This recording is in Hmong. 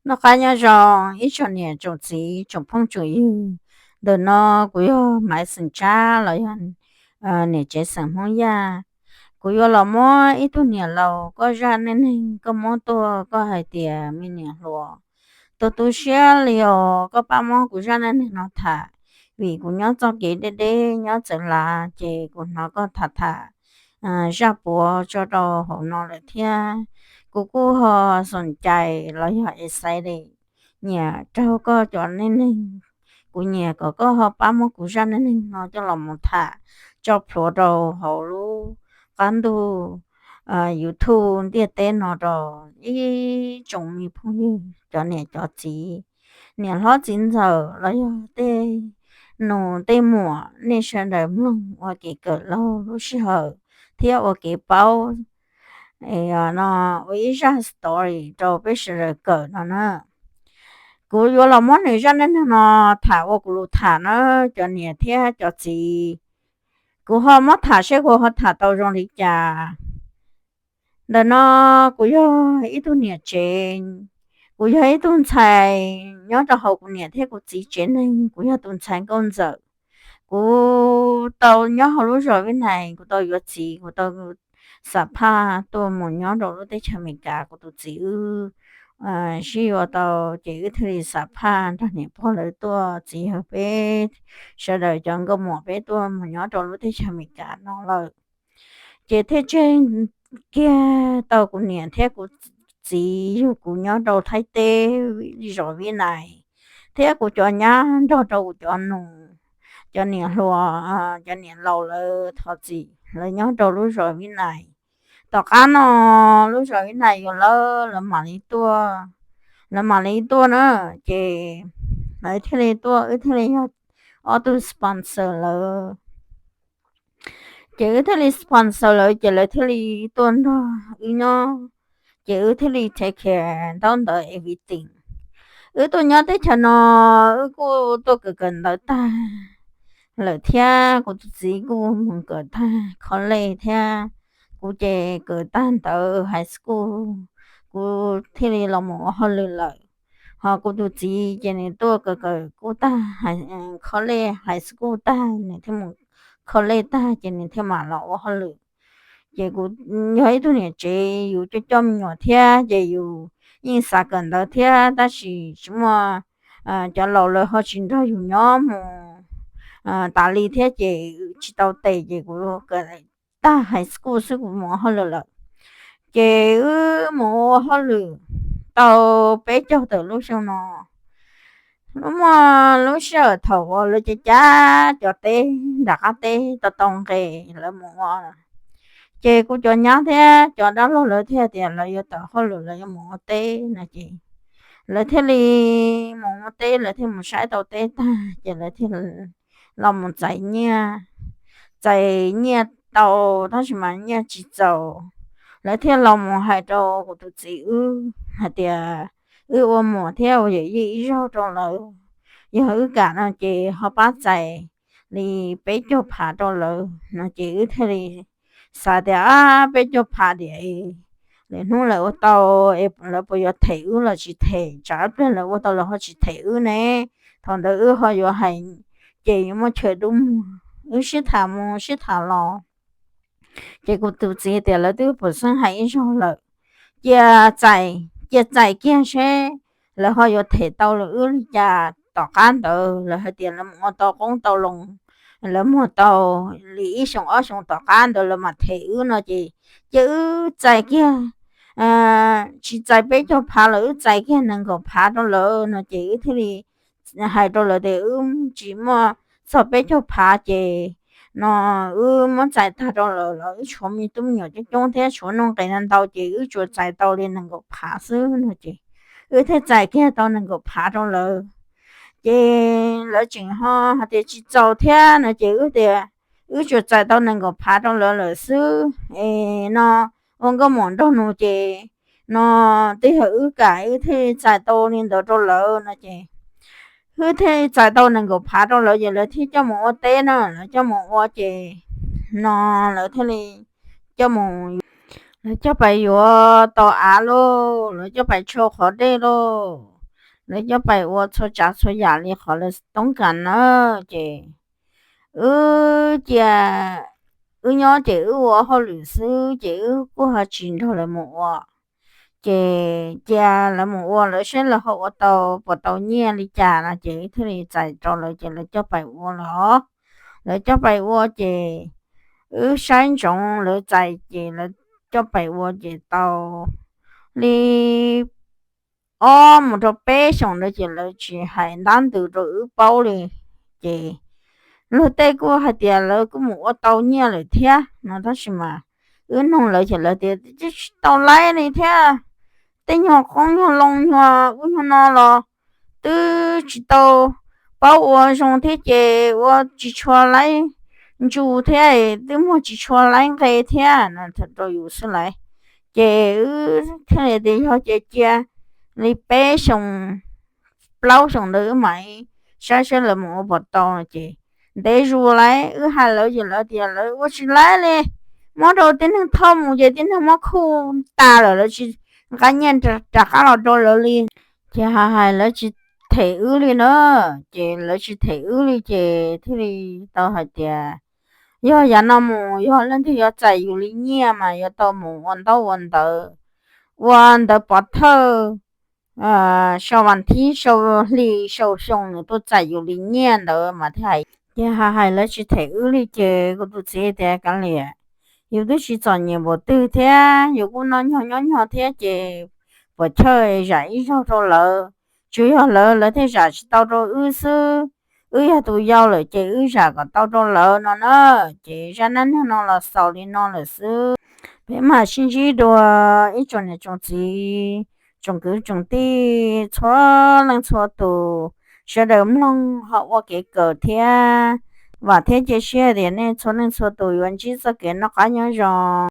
Noj qab nyob zoo ib tsoom niam tsoom txiv tsoom phooj tsoom ywg. Ntawm no kuv yog Maiv xeem Tsab los yog niam tsev xeem Hmoob Yaj. Kuv yuav los muab ib tug niam laus koj zaj neej neeg koj muab tuaj, koj hais tias, me niam hluas, tu tu siab li os, koj pab muab kuv zaj neej neeg no tham, vim kuv nyob txoj kev deb deb nyob txawv lav ces kuv hnov koj tham tham zaj puav tso rau hauv no lawm thiab. Kuv kuj ho xoom cais los yog excited, nyiam raug koj cov neej neeg. Kuv nyiam kom koj ho pab muab kuv zaj neej neeg no coj los mus tham tso plhuav rau hauv lub qab ntuj YouTube ntiaj teb no rau ib tsoom me phooj ywg, cov niam cov txiv, niam hlob txiv ntxawm los yog tej nus tej muam, nej sawv daws mloog ua kev kawm laug lub sij hawm thiab ua kev paub no, ua ib zaj story rau peb sawv daws kawm no na. Kuv yuav los muab nws zaj neej neeg no tham ua kuv lus tham na, cov niam thiab cov txiv. Kuv ho muab tham seb kuv ho tham tau zoo li cas. Ntawm no kuv yog ib tug niam tsev, kuv yog ib tug ntxhais nyob rau hauv kuv niam thiab kuv txiv tsev neeg, kuv yog tus ntxhais nkauj ntxawm. Kuv tau nyob hauv lub zos Vib Nais, kuv tau yuav txiv, kuv tau xam phaj tuaj mus nyob rau lub teb chaws Amelikas, kuv tus txiv wb sib yuav tau, ces wb thiaj li xam phaj nrog niam pog lawv tuaj, txiv yawg peb sawv daws cov nkauj muam peb tuaj mus nyob rau lub teb chaws Amelikas no lawm. Ces thiaj tseg kiag tau kuv niam thiab kuv txiv yug kuv nyob rau Thaib teb, zos Vib Nais, thiab kuv cov nyab nrog rau kuv cov nus, cov niam hluas, cov niam laus lawv thov txim, lawv nyob rau lub zos Vib Nais. Tom qab no lub zos Vib Nais yuav lawb, lawv mam li tuaj, lawv mam li tuaj na, ces lawv thiaj li tuaj, wb thiaj li yog ob tug sponsor lawv. Ces wb thiaj li sponsor lawv, ces lawv thiaj li tuaj nrog wb nyob, ces wb thiaj li take care ntaub ntawv everything. Wb tuaj nyob teb chaws no, wb kuj tuaj kawm kawm ntawv tag lawm thiab, kuv tus txiv kuj mus kawm tag college thiab, kuv ces kawm tag ntawv high school, kuv thiaj li los mus ua hauj lwm lawm. Ho kuv tus txiv ces nws tuaj kawm kawm kuj tag college, high school tag, nws thiaj mus college tag ces nws thiaj mam los ua hauj lwm. Ces kuv yog ib tug niam tsev, yus coj coj me nyuam thiab ces yus yeej xav kawm ntawv thiab, tab sis tsis muaj, cov laus lawv ho tsis nrog yus nyob mus tas li thiab, ces tsis tau tes, ces kuv kawm tag high school xwb kuv mus ua hauj lwm lawm. Ces wb mus ua hauj lwm tau peb caug tawm lub xyoo no, lub muaj lub sij hawm thaum uas lawv cav cav cov teb nram qab teb tau tau nqes lawv mus ua, ces kuv cov nyab thiab cov dab laug lawv thiaj tias lawv yuav tawm hauj lwm, lawv yuav mus ua teb no, ces lawv thiaj li mus ua teb, lawv thiaj mus saib tau teb tag ces lawv thiaj los mus txais nyiaj, txais nyiaj tau, tab sis mas nyiaj tsis txaus. Lawv thiaj los mus hais rau kuv tus txiv wb hais tias wb ua muam thiab ua yawm yij ib zaug rau lawv, yog wb kam no ces ho pab txais li peb caug phav rau lawv no, ces wb thiaj li xav tias, ab, peb caug phav tiam, lwm hnub lawv ua tau, lawv puas yuav them wb los tsis them, tsam ib pliag lawv ua tau lawv ho tsis them wb ne. Thaum ntawd wb ho yuav hais ces yuav muaj chaw dub muag, wb sib tham mus sib tham los. Ces kuv tus txiv tias lawv twb pum xeeb hais ib zaug lawm, cia txais, cia txais kiag seb lawv ho yuav them tau lawv wb li cas. Tom qab ntawd lawv hais tias lawv mus ua tau qoob tau loo, lawv muag tau li ib xyoos ob xyoos tom qab ntawd lawv mam them wb no, ces cia wb txais kiag, tsis txais peb caug phav los wb txais kiag nees nkaum phav rau lawv no, ces wb thiaj li hais rau lawv tias wb tsis muaj txog peb caug phav ces no wb muab txais tag rau lawv los wb tshuav me tub me nyuam coob coob thiab tshuav nuj nqis ntau ntau, ces wb tsuas txais tau li nees nkaum phav xwb no, ces wb thiaj txais kiag tau nees nkaum phav rau lawv. Ces lawv tseem ho hais tias tsis txaus thiab no, ces wb tias wb tsuas txais tau nees nkaum phav rau lawv lawm xwb es no ua nkauj muam nraug nus ces no twb yog wb kam wb thiaj txais tau li ntawd rau lawv no, ces wb thiaj txais tau nees nkaum phav rau lawv, ces lawv thiaj coj mus ua teb na, lawv coj mus ua ces no lawv thiaj li coj mus, lawv coj pais yuav tau av lauj, lawv coj pais tsho qhov dej lauj. lawv coj pais ua txhua tsav txhua yam li qhov lawv toob kas na. Ces wb cia, wb nyob ces wb ua hauj lwm xwb ces wb kuj ho tsis nrog lawv mus ua. Ces cia lawv mus ua lawv saib lawv ho ua tau puas tau nyiaj li cas no ces wb thiaj li txais rau lawv ces lawv coj pais ua los. Lawv coj pais ua ces wb saib ntsoov lawv txais ces lawv coj pais ua ces tau li ob mus rau peb xyoos ntawd ces lawv tsis hais ntab ntws rau wb paub li. Ces luag tej kuj hais tias lawv kuj mus ua tau nyiaj lawm thiab no tab sis mas wb nug lawv ces lawv tias twb tsis tau laib li thiab. Tej nyuag qoob nyuag loo nyuag ub nyuag no los twb tsis tau paub ua zoo thiab ces ua tsis tshua laib ntsu thiab twb muag tsis tshua laib nqe thiab no rau yus xwb lawm. Ces wb thiaj li tias yog ces cia li peb xyoos plaub xyoos ntawd wb mam saib saib lawv mus ua puas tau no ces ntev zus lawm wb hais lawv ces lawv tias lawv ua tsis laib li. Muab rau tib neeg thauj mus ces tib neeg muab khuj tas lawm lawv tsis nqa nyiaj rov qab los rau lawv li. Ces hais hais lawv tsis them wb li na, ces lawv tsis them wb li ces thiaj li tau hais tias yog yav no mus yog leej twg yuav txais yus li nyiaj mas yuav tau mus ua ntaub ua ntawv, ua ntawv pov thawj sau vas thib sau hli sau xyoo nws tuaj txais yus li nyiaj ntawd mas thiaj hais. Ces hais hais lawv tsis them wb li ces kuv tus txiv tias kav liam, yus twb tsis txom nyem npaum twg thiab yus kuj noj nyog nyob nyog thiab ces puas chawj zam ib zaug rau lawv. Tsuas yog lawv lawv thiaj zam tsis tau rau wb xwb. Wb yog tus yau lawm ces wb zam kom tau rau lawv no na. Ces zaj dab neeg no los xaus li no lawm xwb. Peb mam sib ntsib dua ib tsoom niam tsoom txiv, tsoom kwv tsoom tij txhua leej txhua tus, sawv daws mloog ho ua kev kawm thiab. Vam thiab cia siab tias nej txhua leej txhua tus yuav ntsib txoj kev noj qab nyob zoo.